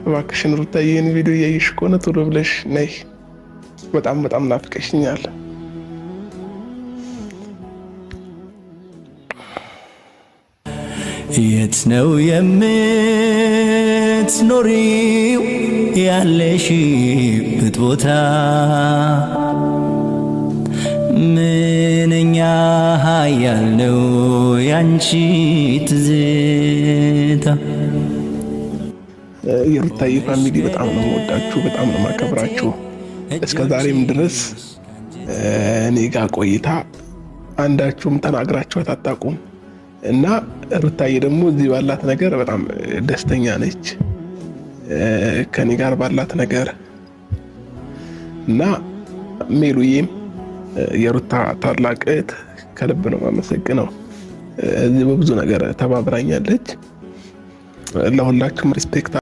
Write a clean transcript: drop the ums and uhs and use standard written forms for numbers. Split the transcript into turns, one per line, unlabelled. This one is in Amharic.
እባክሽን ሩታዬ ይህን ቪዲዮ እያየሽ ከሆነ ቶሎ ብለሽ ነይ። በጣም በጣም ናፍቀሽኛል።
የት ነው የምትኖሪው ያለሽበት ቦታ? ምንኛ ኃያል ነው ያንቺ ትዝታ።
የሩታዬ family በጣም ነው የምወዳችሁ፣ በጣም ነው የማከብራችሁ። እስከ ዛሬም ድረስ እኔ ጋር ቆይታ አንዳችሁም ተናግራችኋት አታውቁም እና ሩታዬ ደግሞ እዚህ ባላት ነገር በጣም ደስተኛ ነች፣ ከኔ ጋር ባላት ነገር። እና ሜሉዬም የሩታ ታላቅ እህት ከልብ ነው የማመሰግነው። እዚህ በብዙ ነገር ተባብራኛለች። ለሁላችሁም respect።